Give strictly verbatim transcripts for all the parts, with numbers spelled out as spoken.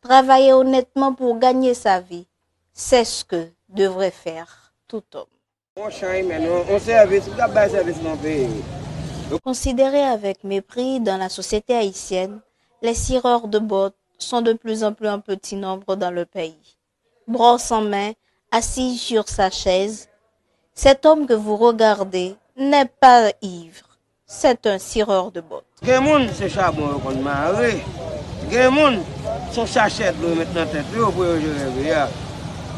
Travailler honnêtement pour gagner sa vie, c'est ce que devrait faire tout homme. On change, mais non, on service, on va service dans le pays. Considéré avec mépris dans la société haïtienne, les cireurs de bottes sont de plus en plus en petit nombre dans le pays. Brosse en main, assise sur sa chaise, cet homme que vous regardez n'est pas ivre, c'est un cireur de bottes. Gen moun, se chabon yo konn mare. Gen moun, se yon sachè dlo yo met nan tèt yo pou yo jere vi a.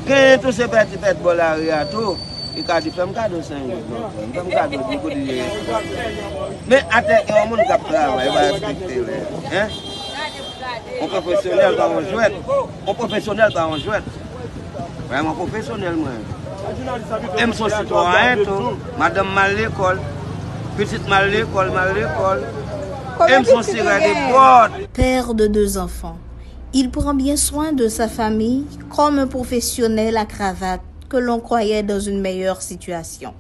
Gen tou se pèt, pèt bò lari a tou. Li ka di, "Fè m kado senk goud, non, frè m. Fè m kado di goud li ye." Men atè gen yon moun k ap travay, yo pa respekte lè. Hein? On pwofesyonèl pa yon jwèt. On pwofesyonèl pa yon jwèt. Vrèman pwofesyonèl, mwen. E m se yon sitwayen tou. Madanm m al lekòl. Pitit m al lekòl, m al lekòl. E m se yon sirè de bòt. Père de deux enfants, il prend bien soin de sa famille comme un professionnel à cravate que l'on croyait dans une meilleure situation.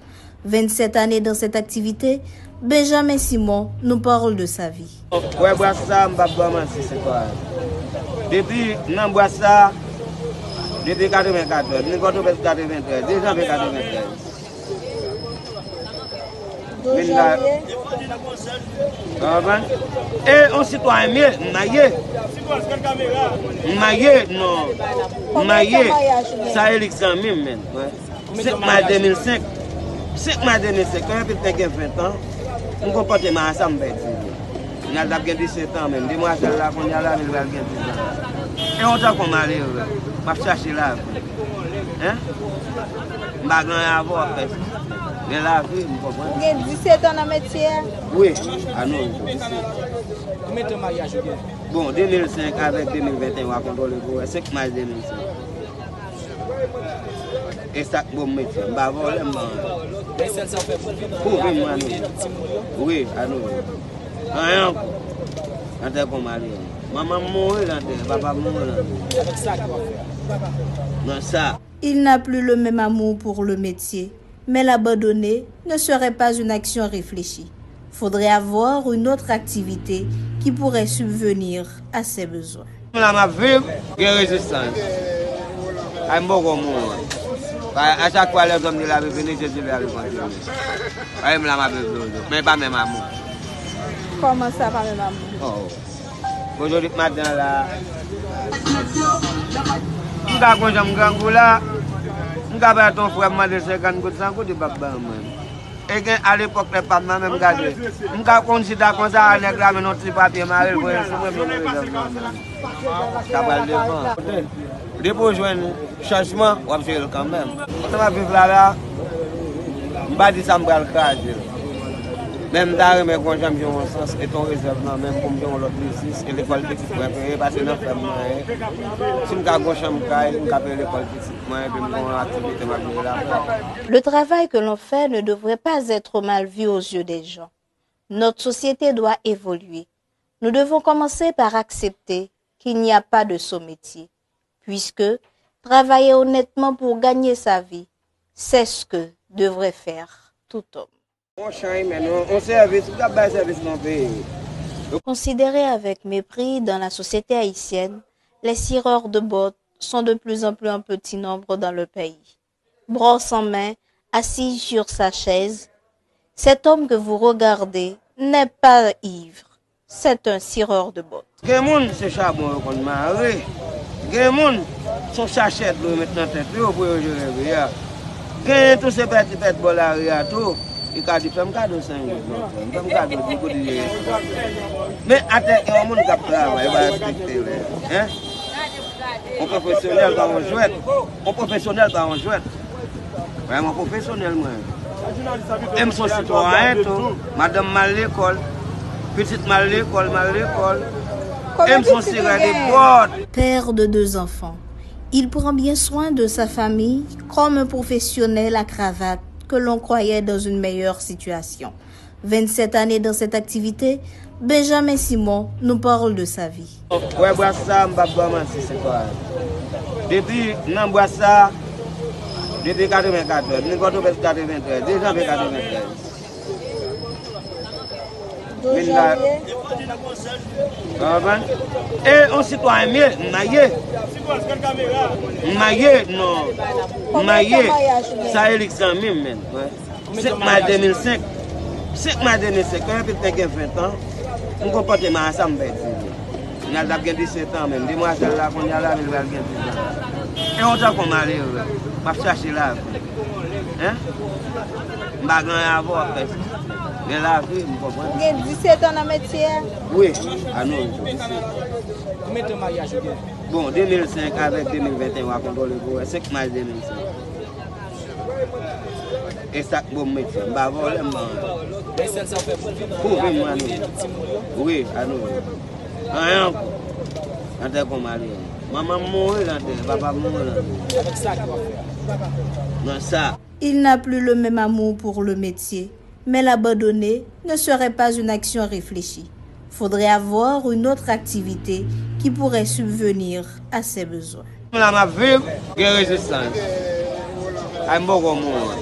Vingt-sept années dans cette activité, Benjamin Simon nous parle de sa vie. Wè bras sa, m p ap ba w manti, se pa. Depi nan bras sa, depi katrevenkatòz, m vin Pòtoprens katreventrèz, de janvye katreventrèz. Vin la. Ou konprann? E yon sitwayen m ye, m marye. M marye, non. M marye. Sa e lik zanmi m, menm. Wè. Senk mas de mil senk. Senk mas de mil senk, lè m te gen ven tan, m konpòte m a sa m pèdi. Kounye a l t ap gen disèt an menm. Demwazèl la, kounye a la, li pral gen diz an. E yon tan kon malere, m ap chache lavi. Hein? M pa gen anyen avè w, ap pèdi. Gen lavi, m konprann. Ou gen disèt an nan metye a? Wi, a nou, disèt. Konbyen tan maryaj ou gen? Bon, de mil senk avèk de mil venteyen, w a kontwole pou wè, senk mas de mil senk. E sa k bon m met fè, m pa vòlè, m pa anyen. Men sèl sa w fè pou viv. Pou viv, mwen, nou. Wi, a nou. Anyen ankò. Nan tè kon mari an. Manman m mouri nan tè, papa m mouri nan tè. Avèk sa ki w ap fè a? Nan sa. Il n'a plus le même amour pour le métier, mais l'abandonner ne serait pas une action réfléchie. Faudrait avoir une autre activité qui pourrait subvenir à ses besoins. M la m ap viv, gen rezistans. Ay, m poko mouri. A chak fwa lèzòm di l ap vini, Jezi di l ap kontinye. Ay, m la m ap viv toujou. Men pa menm amou. Kòman sa pa menm amou? Oh. Ojodi maten an la, m ka konn jan m grangou la, m ka bat yon frè m mande l senkant goud, san goud, li p ap ban mwen. E gen alepòk lè pa m nan menm gade. M ka konn chita konsa, nèg la mennen yon ti papye mare l voye sou mwen, pou m rezèv nan men m. Sa pral depann. Depi w jwenn chanjman, w ap jere l kanmenm. Kote m ap viv la la, m pa di sa m pral kraze l. Men m ta renmen gon jan m jwenn yon sans, e t yon rezèv nan men m pou m jwenn yon lòt biznis, e lekòl pitit mwen peye, paske nan fèm mwen ye. Si m ka gon chanm kay, m ka peye lekòl pitit mwen, epi m gon aktivite m ap jere lavi. Le travail que l'on fait ne devrait pas être mal vu aux yeux des gens. Notre société doit évoluer. Nous devons commencer par accepter qu'il n'y a pas de sot métier, puisque travailler honnêtement pour gagner sa vie, c'est ce que devrait faire tout homme. On change, men non, on service, ou ka bay service dans le pays. Considérés avec mépris dans la société haïtienne, les cireurs de bottes sont de plus en plus en petit nombre dans le pays. Brosse en main, assise sur sa chaise, cet homme que vous regardez n'est pas ivre, c'est un cireur de bottes. Gen moun, se chabon yo konn mare. Gen moun, se yon sachè dlo yo met nan tèt yo pou yo jere vi a. Gen tou se pèt, pèt bò lari a tou. Li ka di, "Fè m kado senk goud, non, frè m. Fè m kado di goud li ye." Men atè gen yon moun k ap travay, yo pa respekte lè. Hein? On pwofesyonèl pa yon jwèt. On pwofesyonèl pa yon jwèt. Vrèman pwofesyonèl, mwen. E m se yon sitwayen tou. Madanm m al lekòl. Pitit m al lekòl, m al lekòl. E m se yon sirè de bòt. Père de deux enfants, il prend bien soin de sa famille comme un professionnel à cravate que l'on croyait dans une meilleure situation. Vingt-sept années dans cette activité, Benjamin Simon nous parle de sa vie. Wè bras sa, m p ap ba w manti, se pa. Depi nan bras sa, depi katrevenkatòz, m vin Pòtoprens katreventrèz, de janvye katreventrèz. Vin la. Ou konprann? E yon sitwayen m ye, m marye. M marye, non. M marye. Sa e lik zanmi m, menm. Senk mas de mil senk. Senk mas de mil senk, lè yon pitit gen ven tan, m konpòte m a sa m pèdi. Kounye a l t ap gen disèt an menm. Demwazèl la kounye a la, li pral gen diz an. E yon tan kon malere, m ap chache lavi. Hein? M pa gen anyen avè w, pèsonn. Men lavi, m konprann. Ou gen disèt an nan metye a? Wi, a nou, disèt. Konbyen tan maryaj ou gen? Bon, de mil senk avèk de mil venteyen, w a kontwole pou wè, senk mas de mil senk. E sa k bon m met fè, m pa vòlè, m pa anyen. Men sèl sa w fè pou viv. Pou viv, mwen, nou. Wi, a nou. Anyen ankò. Nan tè kon malere. Manman m mouri nan tè, papa m mouri nan tè. Avèk sa ki w ap fè a? Nan sa. Il n'a plus le même amour pour le métier, mais l'abandonner ne serait pas une action réfléchie. Faudrait avoir une autre activité qui pourrait subvenir à ses besoins. M la m ap viv, gen rezistans. Ay, m poko mouri.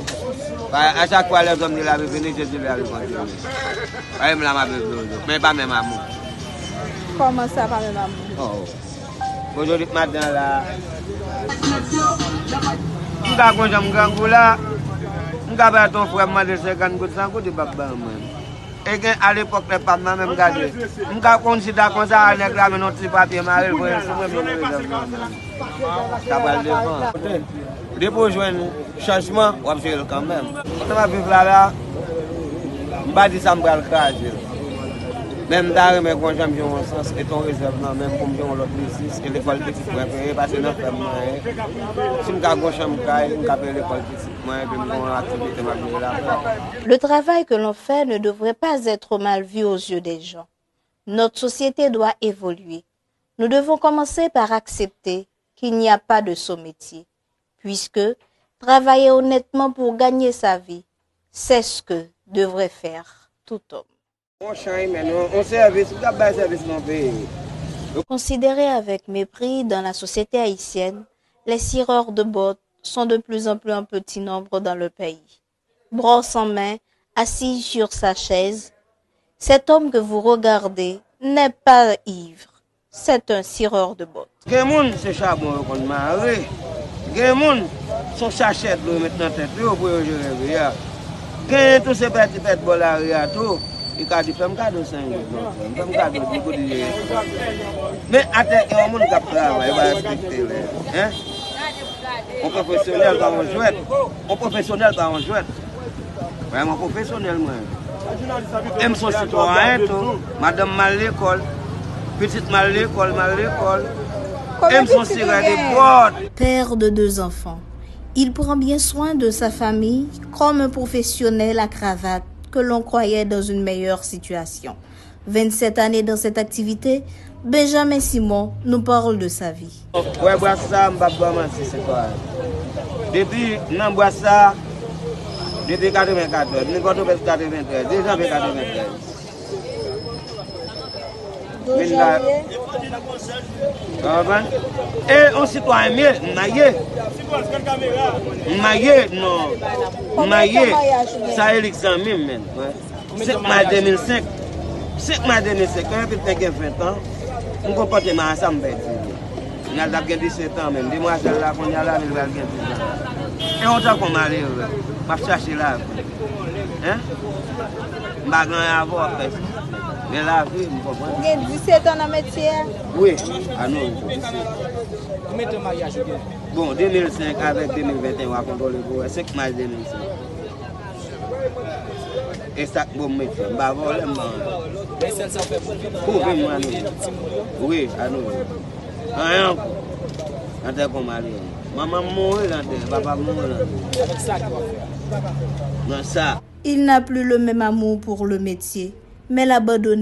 A chak fwa lèzòm di l ap vini, Jezi di l ap kontinye. Ay, m la m ap viv toujou. Men pa menm amou. Kòman sa pa menm amou? Oh. Ojodi maten an la, m ka konn jan m grangou la, m ka bay yon frè m mande l senkant goud, san goud, li p ap ban mwen. E gen, alepòk, lè pa m nan, men m gade. M ka konn chita konsa, nèg la mennen yon ti papye mare l voye l sou mwen, pou m rezèv mwen. Sa pral devan. Depi w jwenn chanjman, w ap jere l kanmenm. Kote m ap viv la la, m pa di sa m pral kraze l. Men m ta renmen gon jan m jwenn yon sans, e t yon rezèv nan men m pou m jwenn yon lòt biznis, e lekòl pitit mwen peye, paske nan fèm mwen ye. Si m ka gon chanm kay, m ka peye lekòl pitit mwen, epi m gon aktivite m ap jere laprès. Le travail que l'on fait ne devrait pas être mal vu aux yeux des gens. Notre société doit évoluer. Nous devons commencer par accepter qu'il n'y a pas de sot métier, puisque travailler honnêtement pour gagner sa vie, c'est ce que devrait faire tout homme. On chay, men on, on sèvis, ou t ap bay sèvis nan peyi. Considérés avec mépris dans la société haïtienne, les cireurs de bottes sont de plus en plus en petit nombre dans le pays. Brosse en main, assise sur sa chaise, cet homme que vous regardez n'est pas ivre, c'est un cireur de bottes. Gen moun, se chabon yo konn mare. Gen moun, se yon sachè dlo yo met nan tèt yo pou yo jere vi a. Gen tou se pèt, pèt bò lari a tou. Li ka di, "Fè m kado senk goud, non, frè m. Fè m kado di goud, li ye." Men atè gen yon moun k ap travay, yo pa respekte lè. Hein? Yon pwofesyonèl pa yon jwèt. Yon pwofesyonèl pa yon jwèt. Vrèman pwofesyonèl, mwen. E m se yon sitwayen tou. Madanm m al lekòl. Pitit m al lekòl, m al lekòl. E m se yon sirè de pòt. Père de deux enfants, il prend bien soin de sa famille comme un professionnel à cravate que l'on croyait dans une meilleure situation. Vingt-sept années dans cette activité, Benjamin Simon nous parle de sa vie. Wè bras sa, m p ap ba w manti, se pa. Depi nan bras sa, depi katrevenkatòz, m vin Pòtoprens katreventrèz, de janvye katreventrèz. Vin la. Ou konprann? E yon sitwayen m ye, m marye. M marye, non. M marye. Sa e lik zanmi m, menm. Senk mas de mil senk. Senk mas de mil senk. Lè yon pitit gen ven tan, m konpòte m a sa m pèdi. Kounye a l t ap gen disèt an menm. Demwazèl la kounye a la, li pral gen diz an. E yon tan kon malere, m ap chache lavi. Hein? M pa gen anyen avè w, pèsonn. Men lavi, m konprann. Ou gen disèt an nan metye a? Wi, a nou, disèt. Konbyen tan maryaj ou gen? Bon, de mil senk avèk de mil venteyen, w a kontwole pou wè, senk mas de mil senk. E sa k bon m met fè, m pa vòlè, m pa anyen. Men sèl sa w fè pou viv. Pou viv, mwen, nou. Wi, a nou. Anyen ankò. Nan tè kon malere. Manman m mouri nan tè, papa m mouri nan tè. Avèk sa ki w ap fè a? Nan sa. Il n'a plus le même amour pour le métier, mais l'abandonner